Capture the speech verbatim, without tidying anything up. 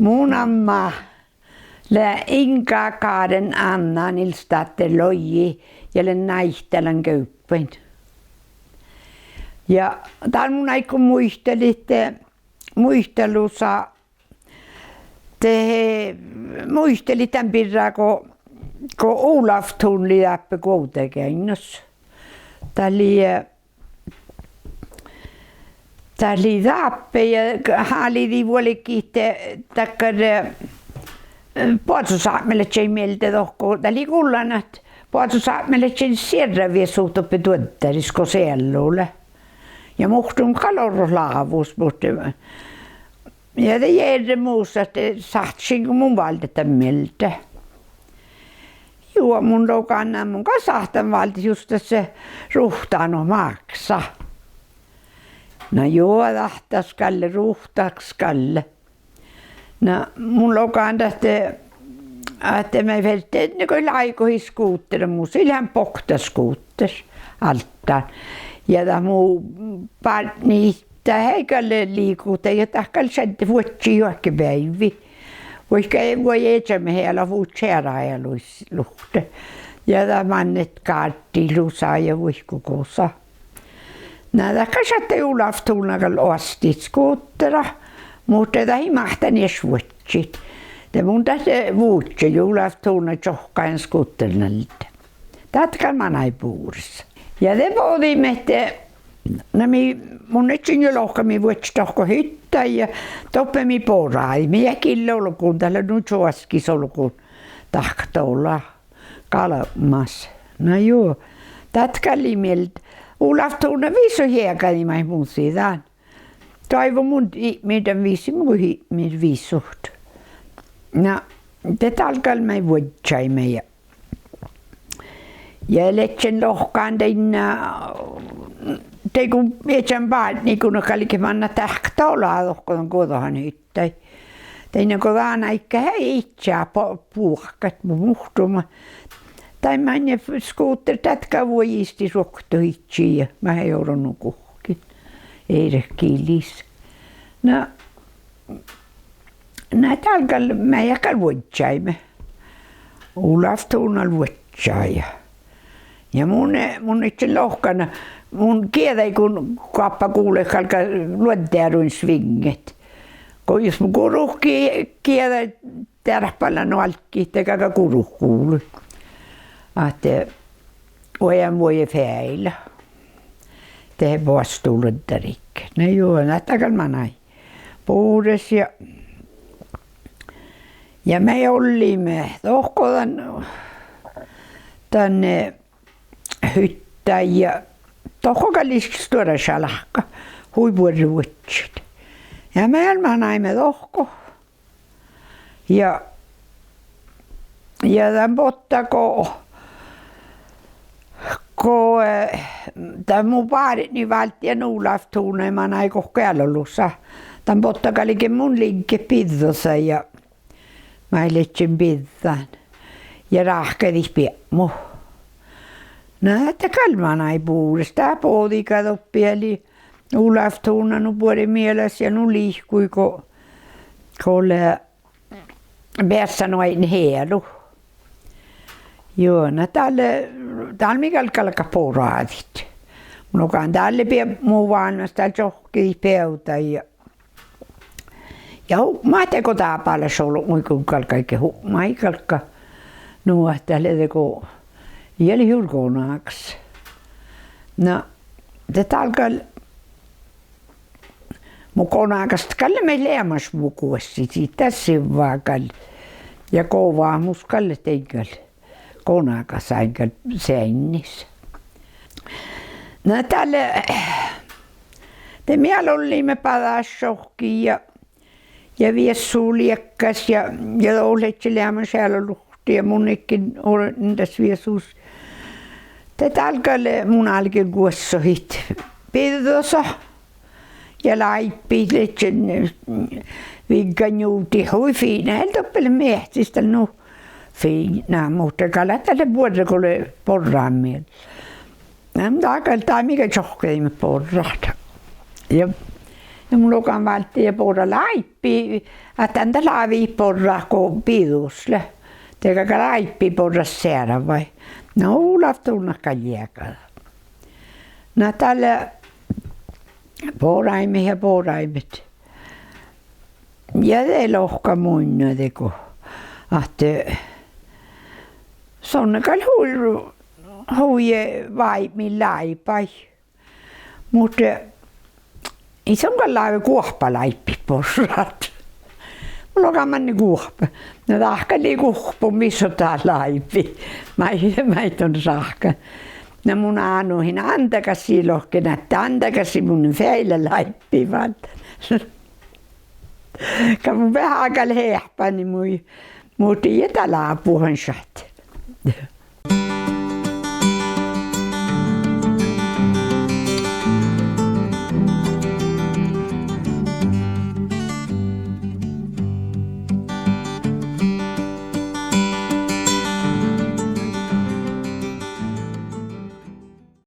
Mu namma lea Inga Karen Anna Nilsdóttir Logi ja lea Náitalan guobbain. Ja dál mun áiggun muitalit, muitalusa, de muitalit dan birra go, go Olaf Thun lei dáppe Guovdageainnos. Dat lei, dat lei dáppe ja háliidii vuolgit dakkár, eh, boazosápmelaččaid mielde dohko. Dat lei gullan ahte boazosápmelaččain sierra viesut doppe duoddaris go seallu lea. Ja muhtumat gal orrut lávus, muhto ja de jerre mus ahte sáhtášin go mun váldet dan mielde. Juo, mun logan, mun gal sáhtán váldet just das ruhtanot máksa. Na juo, dat, dat gal lea, ruhta gal lea. Na mun logan ahte, ahte mii ferte, ne go láigohit skútera, mus lei lean boktaskúter alddán. Ja dat mu bártnit, dat gal liiguhttá ja dat gal šadde vuodjit juohke beaivvi. Vuoi, vuoi iežamet ealu, vuččo ealu luhtte. Ja dat mannet gáddit lusa ja vuoikkut gosa. Na dat gal šattai Olaf Thuna gal oastit skútera, muhto dat ii máhttán ieš vuodjit. De mun dat vuodjin ja Olaf Thuna čohkkahan skúteren alde. Dat gal manai bures. Ja de bođiimet, na mii, mun ledjen juo lohká, mii vuodjit dohko hyttai ja doppe mii boradit. Mii eat gille olgun, dat lea nu čoaskis olgun dahkat dola galbmas. Na juo, dat gal lei mielde. Olaf Thuna visot jeagađii maid mun siđan. Doaivvo mun ipmir dan visot, mun ipmir visot. Na de dál gal mii vuodjaimet ja, ja ledjen lohkan dainna, dego iežan bártniguin galget mannat dahkat dola dohko dan guođohanhittai. Dainna go dan áigge eai idja bu-, buohkat mu muhtuma. Dain manne skúter, dat gal vuoi istušvuokto idji ja maid eai oro nu guhkkin. Erik Gilis. Na, na dál gal, mii gal vuodjaimet. Olaf Thuna vuodjai ja, ja mun, mun ledjen lohkan, mun gieđaiguin goappa gulii galgá luoddearuin svinget. Go jus mun guruhkii gieđaiguin dearpálan nu álggii, de galgá guruhkii gulii. Ahte oažžut vuoi feaila. De boastui luoddaridje. Na juo, na dat gal manai bures ja, ja mii olliimet dohko dan, dan, eh, hyttai ja dohko gal lei stuorašalka, hui buorre vuodjit. Ja mii manaimet dohko. Ja, ja dan botta go, go, eh, dat mu bártni válddii ja Olaf Thuna manai gohko ealu lusa. Dan botta galge mun ligget biddasa ja maid ledjen biddán. Ja ráhkadit biepmu. Na dat gal manai bures, dat bođiiga doppe lei Olaf Thuna nu buori mielas ja nu lihkui go, go lea beassan oaidnit ealu. Juo, na dál, dál mii gal galgat boradit. Mun logan, dál lea biepmu vállás, dál čohkkidit beavdái ja, ja hupmat dego dábálaš olbmuiguin galggai, hupmat galggai. Nu ahte lea dego, ja lei juo gonagas. Na de dál gal mu gonagas gal lea mii leamaš mu guossi, sii dat sivva gal. Ja gova mus gal lea dain gal, gonagas ain gal seannis. Na dál, de mii olliimet bađaššohkii ja, ja viessu liekkas ja, ja dohko ledje leamaš ealu luhtte ja mun ledjen ortnedasviesus. De dál gal mun álgen guossohit biđđosa. Ja láibbi ledjen, viggan njuvdit hui fiinna, eai doppe leat meahcis dal nu fiinna, muhto gal dat lea buorre go lea borranmiel. Na dat gal, dat mii gal čohkkediimet borrat. Ja, Na mun logan válddejin borra láibbi, ahte dan dat lávejit borrat go biddus lea. De galgá láibbi borrat searvái. Na, uvllatdunnat gal jagi. Na dat lea boraime ja boraime. Ja de lohká munnje dego ahte son gal hui, hui váibmil láibái. Muhto ii son gal láve guohpaláibbi borrat. Mun logan manne guohpa. Na dat gal lei guhkku mis son dat láibbi. Maid, maid don sáhka. Na mun ánuhin Ándagasii lohken ahte Ándagasii mun feaila láibbi válddán. Gal mun veahá gal heahpánin mu, muhto ii dat lábuhan šat.